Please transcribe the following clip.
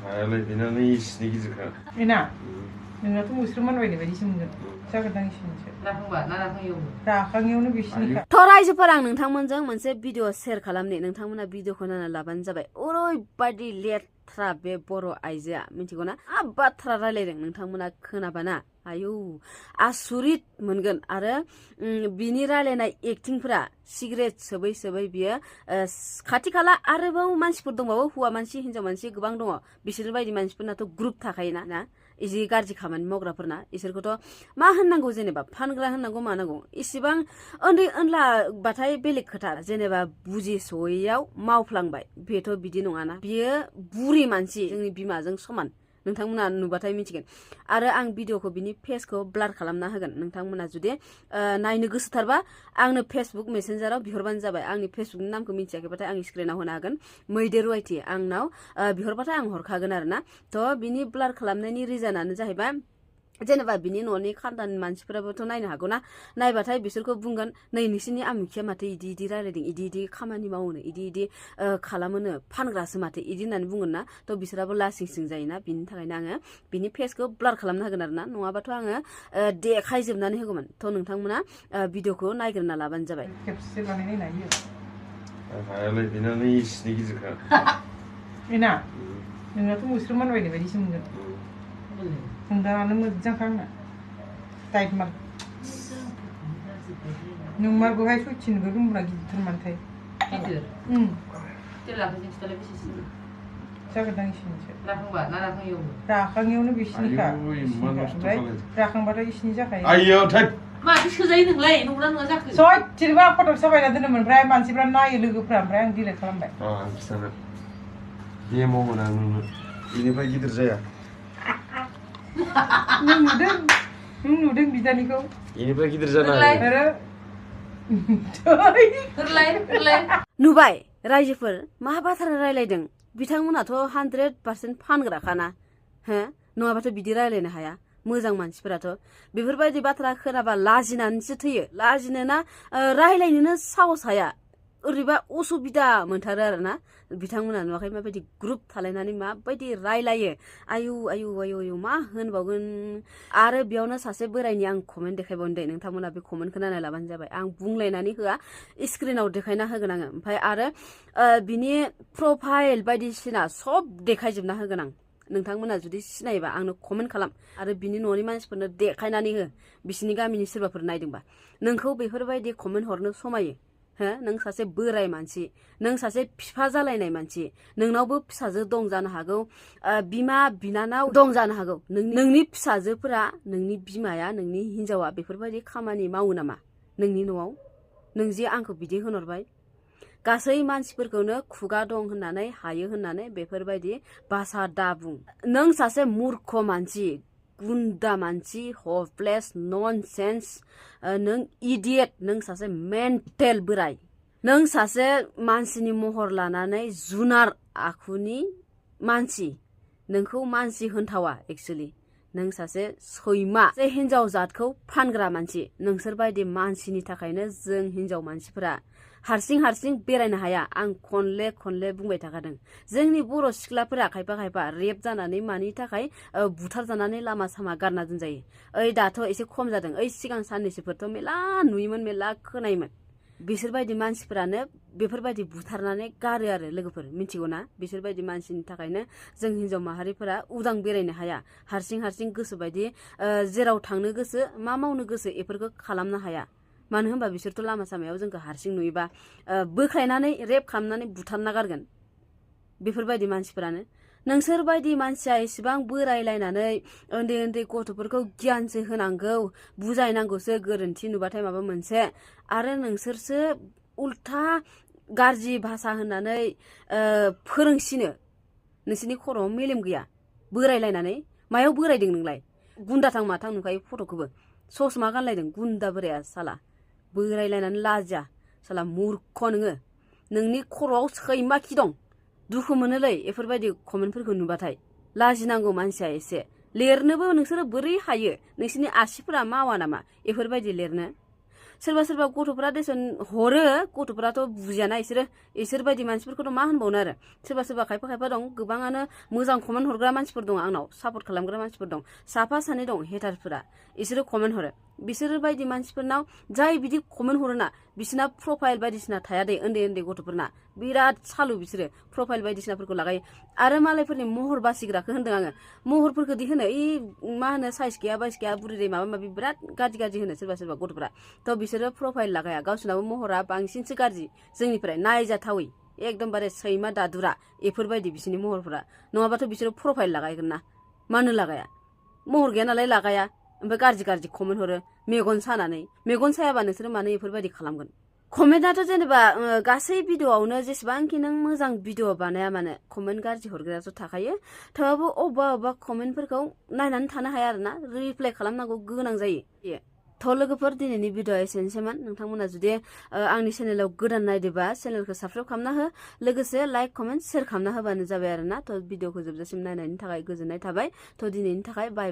हायालाय बेनानो इसिनि गिदिरखा बेना नोंनाथ' मुस्रिमान बायनाय बायदिसो मोनगोन जागोनदां इसिनिसो राखाङियावनो बिसिनिखा थ' रायजोफोर आं नोंथांमोनजों मोनसे भिडिअ शेयार खालामनि नोंथांमोना भिडिअखौ नायना लाबानो जाबाय ओरैबायदि लेथ्रा बे बर' आइजोआ मिथिगौ ना बाथ्रा रायलायदों नोंथांमोना खोनाबाना आयौ आसुरित मोनगोन आरो बिनि रायलायनाय एक्टिंफोरा सिगारेट सोबै सोबै बियो खाथि खाला आरोबाव मानसिफोर दंबावो हौवा मानसि हिन्जाव मानसि गोबां दङ बिसोर बायदि मानसिफोरनाथ' ग्रुप थाखायोना ना इजि गाज्रि खामानि मावग्राफोरना इसोरखौथ' मा होननांगौ जेनेबा फानग्रा होननांगौ मानांगौ इसेबां उन्दै उनलाबाथाय बेलेग खोथा जेनेबा बुजिस'यैयाव मावफ्लांबाय बेथ' बिदि नङाना बियो बुरि मानसि जोंनि बिमाजों समान नोंथांमोना नुबाथाय मिथिगोन आरो आं भिडिअखौ बिनि फेसखौ ब्लार खालामना होगोन नोंथांमोना जुदि नायनो गोसोथारबा आंनो फेसबुक मेसेन्जाराव बिहरबानो जाबाय आंनि फेसबुकनि नामखौ मिथियाखैबाथाय आं स्क्रिनाव होनो हागोन मैदेर वाइटि आंनाव बिहरबाथाय आं हरखागोन आरो ना थ' बिनि ब्लार खालामनायनि रिजनानो जाहैबाय जेनेबा बिनि न'नि खानदानि मानसिफोराबोथ' नायनो हागौ ना नायबाथाय बिसोरखौ बुंगोन नै नोंसिनि आमुखिया माथो इदि रायलायदों इदि खामानि मावोनो इदि खालामोनो फानग्रासो माथो इदि होननानै बुंगोन ना थ' बिसोराबो लासिं सिं जायोना बिनि थाखायनो आङो बिनि फेसखौ ब्लार खालामना होगोन आरो ना नङाबाथ' आङो देखायजोबनानै होगौमोन थ' नोंथांमोना भिडिअखौ नायग्रोना लाबानो जाबाय खेबसे बानायनाय नायो हायालाय बेनानो इसिनि गिदिरखा बेना नोंनाथ' मुस्रिमान बायनाय बायदिसो मोनगोन संदानानो मोजांखा आंना टाइट मार नोंमारगौहाय सयथिनबो दंब्ला गिदिरथार मानोथाय गिदिर जागोनदां इसिनिसो राखाङियावनो बिसिनिखा ओमफ्राय राखांबाथाय इसिनि जाखायो आइयो थै माथो सोजायो नोंलाय नंगौना नङा जाखो सयथिनबो आं फटक साफायना दोनोमोन ओमफ्राय मानसिफ्रा नायो लोगोफ्रा ओमफ्राय आं डिलेट खालामबाय आं खिथागोन डेम' होना नोंनो बेनिफ्राय गिदिर जाया नों नुदों बिदानिखौ बेनिफ्राय गिदिर जानो हायो नुबाय रायजोफोर मा बाथ्रा रायलायदों बिथांमोनाथ' 100% फानग्राखाना हो नङाबाथ' बिदि रायलायनो हाया मोजां मानसिफोराथ' बेफोरबायदि बाथ्रा खोनाबा लाजिनानैसो थैयो लाजिनोना रायलायनोनो साहस हाया ओरैबा असुबिदा मोनथारो आरो ना बिथांमोना नुवाखै माबायदि ग्रुप थालायनानै माबायदि रायलायो आयु मा होनबावगोन आरो बेयावनो सासे बोरायनि आं कमेन्ट देखायबावनो दे नोंथांमोना बे कमेन्टखौ नायना लाबानो जाबाय आं बुंलायनानै होआ स्क्रिनाव देखायना होगोन आङो ओमफ्राय आरो बिनि प्रफाइल बायदिसिना सब देखायजोबना होगोन आं नोंथांमोना जुदि सिनायोबा आंनो कमेन्ट खालाम आरो बिनि न'नि मानसिफोरनो देखायनानै हो बिसिनि गामिनि सोरबाफोर नायदोंबा नोंखौ बेफोरबायदि कमेन्ट हरनो समायो हो नों सासे बोराय मानसि नों सासे बिफा जालायनाय मानसि नोंनावबो फिसाजो दं जानो हागौ बिमा बिनानाव दं जानो हागौ नोंनि फिसाजोफोरा नोंनि बिमाया नोंनि हिनजावा बेफोरबायदि खामानि मावो नामा नोंनि न'आव नों जे आंखौ बिदि होनहरबाय गासै मानसिफोरखौनो खुगा दं होननानै हायो होननानै बेफोरबायदि भाषा दाबुं नों सासे मूर्ख मानसि गुन्दा मानसि हपलेस ननसेन्स नों इडियट नों सासे मेन्टेल बोराय नों सासे मानसिनि महर लानानै जुनार आखुनि मानसि नोंखौ मानसि होनथावा एक्चुअली नों सासे सैमा जे हिनजाव जातखौ फानग्रा मानसि नोंसोर बायदि मानसिनि थाखायनो जों हिनजाव मानसिफोरा हारसिं बेरायनो हाया आं खनले बुंबाय थाखादों जोंनि बर' सिख्लाफोरा खायफा रेप जानानै मानि थाखाय बुथार जानानै लामा सामा गारना दोनजायो ओइ दाथ' एसे खम जादों ओइ सिगां साननैसोफोरथ' मेला नुयोमोन मेला खोनायोमोन बिसोरबायदि मानसिफोरानो बेफोरबायदि बुथारनानै गारो आरो लोगोफोर मिथिगौ ना बिसोरबायदि मानसिनि थाखायनो जों हिनजाव माहारिफोरा उदां बेरायनो हाया हारसिं गोसोबायदि जेराव थांनो गोसो मा मावनो गोसो बेफोरखौ खालामनो हाया मानो होनबा बिसोरथ' लामा सामायाव जोंखौ हारसिं नुयोबा बोख्लायनानै रेप खालामनानै बुथारना गारगोन बेफोरबायदि मानसिफोरानो नोंसोर बायदि मानसिया एसेबां बोरायलायनानै उन्दै गथ'फोरखौ गियानसो होनांगौ बुजायनांगौसो गोरोन्थि नुबाथाय माबा मोनसे आरो नोंसोरसो उल्था गाज्रि भाषा होननानै फोरोंसिनो नोंसोरनि खर'आव मेलेम गैया बोरायलायनानै मायाव बोरायदों नोंलाय गुन्दाथां माथां नुखायो फट'खौबो ससमा गानलायदों गुन्दा बोराया साला बोरायलायनानै लाजिया साला मूर्ख नोङो नोंनि खर'आव सैमा खि दं दुखु मोनोलै बेफोरबायदि कमेन्टफोरखौ नुबाथाय लाजिनांगौ मानसिया एसे लिरनोबो नोंसोरो बोरै हायो नोंसोरनि आसिफोरा मावा नामा बेफोरबायदि लिरनो सोरबा सोरबा गथ'फोरा देसन हरो गथ'फोराथ' बुजियाना इसोर बायदि मानसिफोरखौथ' मा होनबावनो आरो सोरबा सोरबा खायफा दं गोबाङानो मोजां कमेन्ट हरग्रा मानसिफोर दं आंनाव सापर्ट खालामग्रा मानसिफोर दं साफा सानै दं हेटारफोरा इसोरो कमेन्ट हरो बिसोर बायदि मानसिफोरनाव जाय बिदि कमेन्ट हरोना बिसोरना प्रफाइल बायदिसिना थाया दे उन्दै गथ'फोरना बिराद सालु बिसोरो प्रफाइल बायदिसिनाफोरखौ लागायो आरो मालायफोरनि महर बासिग्राखौ होनदों आङो महरफोरखौ दि होनो मा होनो साइज गैया बाइस गैया बुरै माबा माबि बिराद गाज्रि होनो सोरबा गथ'फोरा थ' बिसोरो प्रफाइल लागाया गावसोरनाबो महरा बांसिनसो गाज्रि जोंनिफ्राय नायजाथावै एकदमबारे सैमा दादुरा एफोरबायदि बिसोरनि महरफोरा नङाबाथ' बिसोरो प्रफाइल लागायगोन ना मानो लागाया महर गैया नालाय लागाया ओमफ्राय गाज्रि कमेन्ट हरो मेगन सानानै मेगन सायाबा नोंसोरो मानो एफोरबायदि खालामगोन कमेन्टआथ' जेनेबा गासै भिडिअ'आवनो जेसेबांखि नों मोजां भिडिअ' बानाया मानो कमेन्ट गाज्रि हरग्रायाथ' थाखायो थेवबाबो अबेबा कमेन्टफोरखौ नायनानै थानो हाया आरोना रिप्लाइ खालामनांगौ गोनां जायो थ' लोगोफोर दिनैनि भिडिअ'आ एसेनोसैमोन नोंथांमोना जुदि आंनि चेनेलाव गोदान नायदोबा चेनेलखौ साबस्क्राइब खालामना हो लोगोसे लाइक कमेन्ट शेयार खालामना होबानो जाबाय आरोना थ' भिडिअ'खौ जोबजासिम नायनायनि थाखाय गोजोननाय थाबाय थ' दिनैनि थाखाय बाय बाय